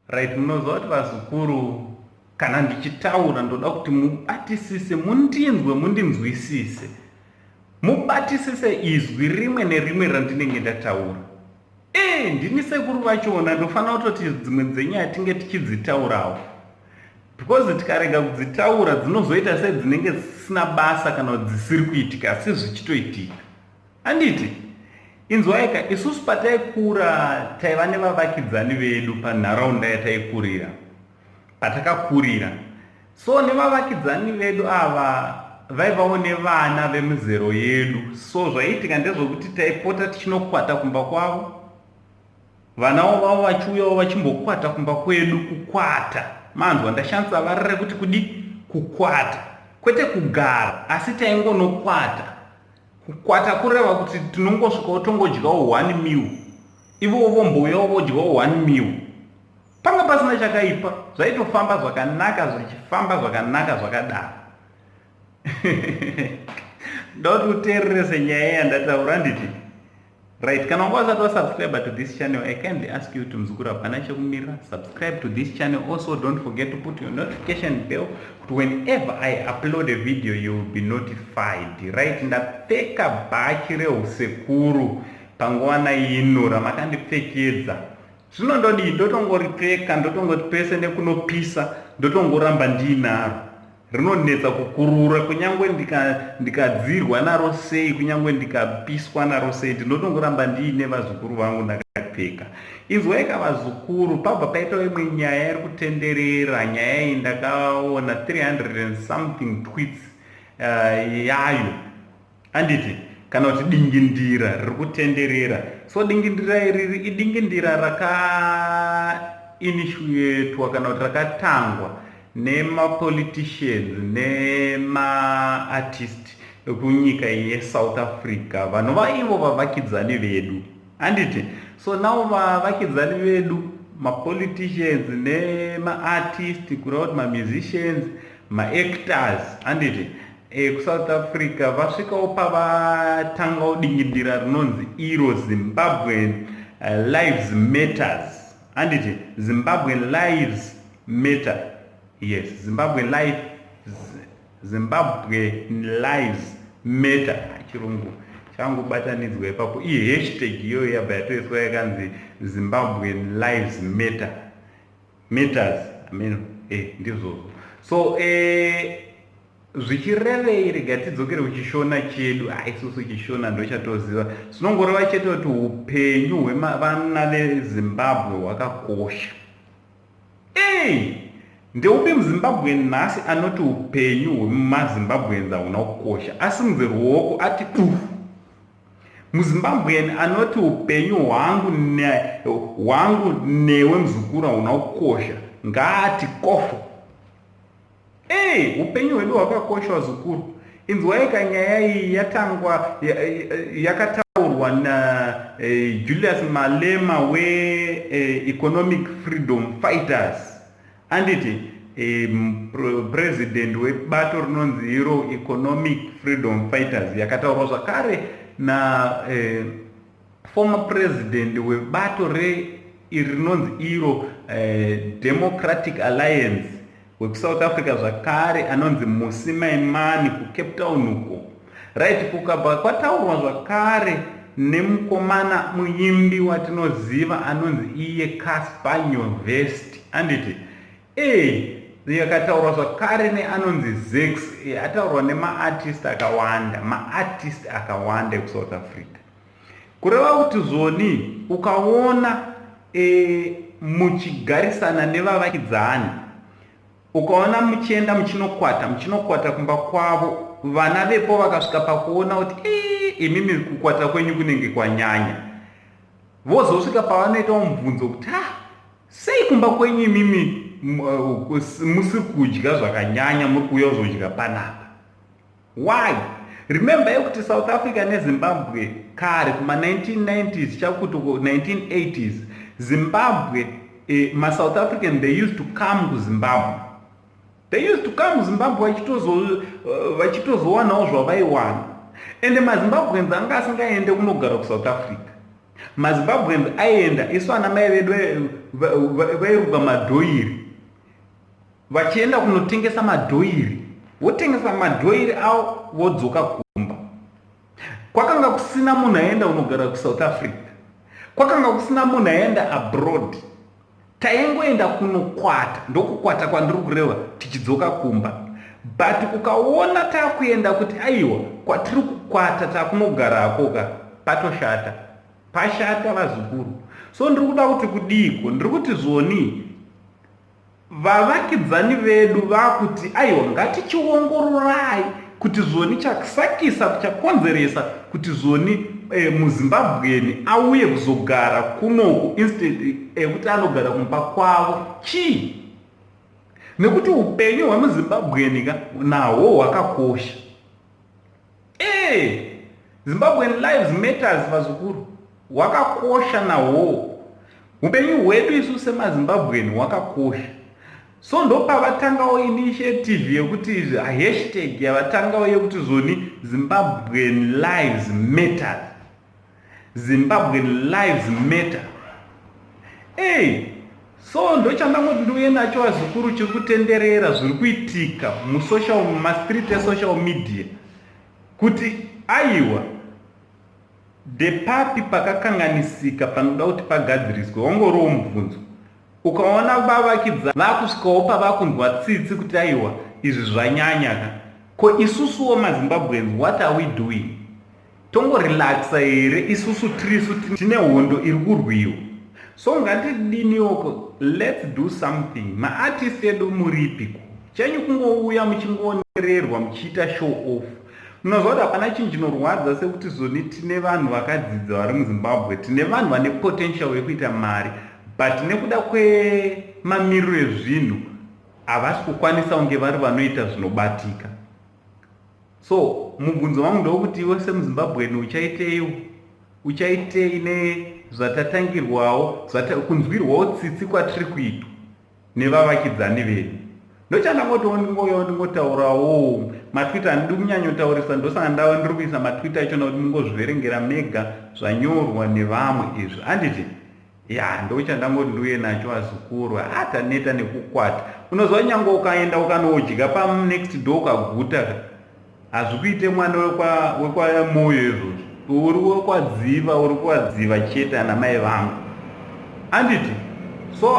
Right, munoziva kuti vazukuru, kana ndichitaura ndoda kuti mubatisise, mundinzwe, mundinzwisise, mubatisise izwi rimwe nerimwe randinenge ndataura. E, ndini sekuru vachona, ndofanira kutoti dzimwe dzenyaya tinge tichidzitaurawo, because tikarega kudzitaura dzinozoita sedzinenge dzisina basa kana kuti dzisiri kuitika, asi zvichitoitika, handiti? Inzwaika, isusu pataikura taiva nevavakidzani vedu panharaunda yataikurira, patakakurira. So nevavakidzani vedu ava vaivawo nevana vemizero yedu. So zvaiitika ndezvokuti taipota tichinokwata kumba kwavo, vanawo vavo vachiuyawo vachimbokwata kumba kwedu. Kukwata, manzwa, ndashandisa vara rekuti kudi kukwata, kwete kugara, asi taingonokwata. Kukwata kureva kuti tinongosvikawo tongodyawo one meal, ivowo vombouyawo vodyawo one meal. Panga pasina chakaipa, zvaitofamba zvakanaka, zvichifamba zvakanaka zvakadaro. Ndoti uteererese nyaya yandataura, handiti? Right, kana wanga usati wasubscribe to this channel, I kindly ask you to, muzukuru, hapana chekumirira, subscribe to this channel. Also, don't forget to put your notification bell kuti whenever I upload a video, you will be notified. Right, ndapfeka bhachi reusekuru panguva ino ramakandipfekedza. Zvino ndodii? Ndotongoripfeka, ndotongoti pese nekunopisa ndotongoramba ndiinaro. Rinonetsa kukurura, kunyange ndikadzirwa naro sei, kunyange ndikapiswa naro sei, ndinotongoramba ndiine vazukuru vangu ndakapfeka. Inzwaika vazukuru, pabva paitawo imwe nyaya iri kutenderera. Nyaya iyi ndakaona 300 and something tweets yayo, handiti? Kana kuti dingindira riri kutenderera. So dingindira iri idingindira rakainitiatwa kana kuti rakatangwa nemapoliticians nemaartist ekunyika yeSouth Africa, vanova ivo vavakidzani vedu, handiti? So now vavakidzani vedu, mapoliticians nemaartist, kureva kuti mamusicians, maactors, handiti, kuSouth Africa, vasvikawo pavatangawo dingindira rinonzi iro Zimbabwean Lives Matters, handiti? Zimbabwean Lives Matter, yes, Zimbabwe Lives Matter. Chirungu changubatanidzwa ipapo. Ihashtag iyoyo yabva yatoiswa yakanzi Zimbabwean Lives Matter, Matters, I mean, ndizvozvo. So zvichirevei? Rega tidzokere kuchishona chedu. Isusu chishona ndochatoziva. Zvinongoreva chete kuti upenyu hwevana veZimbabwe hwakakosha. Ei, ndeupi muZimbabwe nhasi anoti upenyu hwemaZimbabweans hauna kukosha? Asimudze ruoko ati ufu. MuZimbabwean anoti upenyu hwangu newe muzukuru hauna kukosha, ngaati kofo. Ei, upenyu hwedu hwakakosha, vazukuru. Inzwai kanyaya iyi yatangwa, yakataurwa naJulius Malema weEconomic Freedom Fighters, anditi? President webato rinonzi iro Economic Freedom Fighters. Yakataurwa zvakare na former president webato rinonzi iro Democratic Alliance wekuSouth Africa zvakare, anonzi Mmusi Maimane, kuCape Town uko. Right, kukabva kwataurwa zvakare nemukomana muimbi watinoziva anonzi iye Cassper Nyovest, anditi? E, yakataurwa zvakare neanonzi Zex. E, ataurwa nemaartist akawanda, maartist akawanda ekuSouth Africa. Kureva kuti zvoni ukaona muchigarisana nevavakidzani, ukaona muchienda muchinokwata, muchinokwata kumba kwavo, vana vepo vakasvika pakuona kuti imimi kukwata kwenyu kunenge kwanyanya, vozosvika pavanoitawo mubvunzo kuti, "Ha, sei kumba kwenyu imimi musiri kudya zvakanyanya, muri kuuya kuzodya panapa? Why?" Remember yekuti South Africa neZimbabwe kare kuma-1990s chakuti 1980s, Zimbabwe, maSouth African, they used to come kuZimbabwe. They used to come kuZimbabwe vachitozowanawo zvavaiwana, ende maZimbabweans anga asingaende kunogara kuSouth Africa. MaZimbabweans aienda, isu ana mai vedu vairuka madhoiri, vachienda kunotengesa madhoiri, votengesa madhoiri avo, vodzoka kumba. Kwakanga kusina munhu aenda unogara kuSouth Africa, kwakanga kusina munhu aenda abroad. Taingoenda kunokwata, ndokukwata kwandiri kureva, tichidzoka kumba. But ukaona takuenda kuti aiwa, kwatiri kukwata takunogarako ka, patoshata, pashata, vazukuru. So ndiri kuda kuti kudiko? Ndiri kuti zvoni vavakidzani vedu vakuti aiwa, ngatichiongororai kuti zvoni chasakisa, chakonzeresa kuti zvoni muZimbabweni auye kuzogara kunoku instead ekuti anogara kumba kwavo chii, nekuti upenyu hwemuZimbabweni ka nahwo hwakakosha. Zimbabwean lives matters, vazukuru. Hwakakosha nahwo upenyu hwedu isu semaZimbabweni, hwakakosha. So ndopavatangawo initiative yekuti hashtag yavatangawo yekuti zvoni Zimbabwean lives matters, Zimbabwean lives matter. Ei, so ndochandangoti ndiuye nacho, vazukuru, chiri kutenderera, zviri kuitika musocial, mumastreet esocial media, kuti aiwa, ndepapi pakakanganisika panoda kuti pagadziriswe? Wangoriwo mubvunzo. Ukaona vavakidza vakusvikawo pavakunzwa tsitsi kuti aiwa, izvi zvanyanya ka, ko isusuwo maZimbabweans, what are we doing? Tongorelaxa here isusu tirisu tine hondo iri kurwiwa? So ngatidiniwoko, let's do something. Maartist edu muripiko? Chenyu kungouya muchingoonererwa, muchiita show off. Munoziva kuti hapana chinhu chinorwadza sekuti zoni tine vanhu vakadzidza vari muZimbabwe, tine vanhu vane potential yekuita mari, but nekuda kwemamiriro ezvinhu havasi kukwanisa kunge vari vanoita zvinobatika. So mubvunzo wangu ndewekuti iwe semuZimbabweni uchaiteiwo, uchaitei nezvatatangirwawo, kunzwirwawo tsitsi kwatiri kuitwa nevavakidzani vedu? Ndochandangotiwo ndingouyawo ndingotaurawo. Matwitter handidi kunyanyotaurisa, ndosaka ndava ndiri kuisa matwitter achona kuti mungozviverengera mega zvanyorwa nevamwe izvi, handiti? Ya, ndochandangoti ndiuye nacho, azukuru. Ataneta nekukwata. Unoziva, nyange ukaenda ukanodya panext door ukaguta, hazvikuite mwana wekwaMoyo izvozvo. Uri wekwaDziva, uri kwaDziva chete, ana mai vangu, handiti? So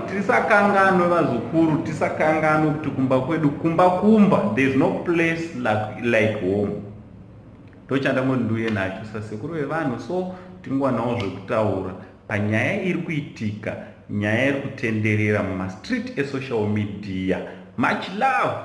tisakanganwe, vazukuru, tisakanganwe kuti kumba kwedu, kumba, kumba, there is no place like home. Ndochandangoti ndiuye nacho sasekuru vevanhu, so tingowanawo zvekutaura panyaya iri kuitika, nyaya iri kutenderera mumastreet esocial media. Much love.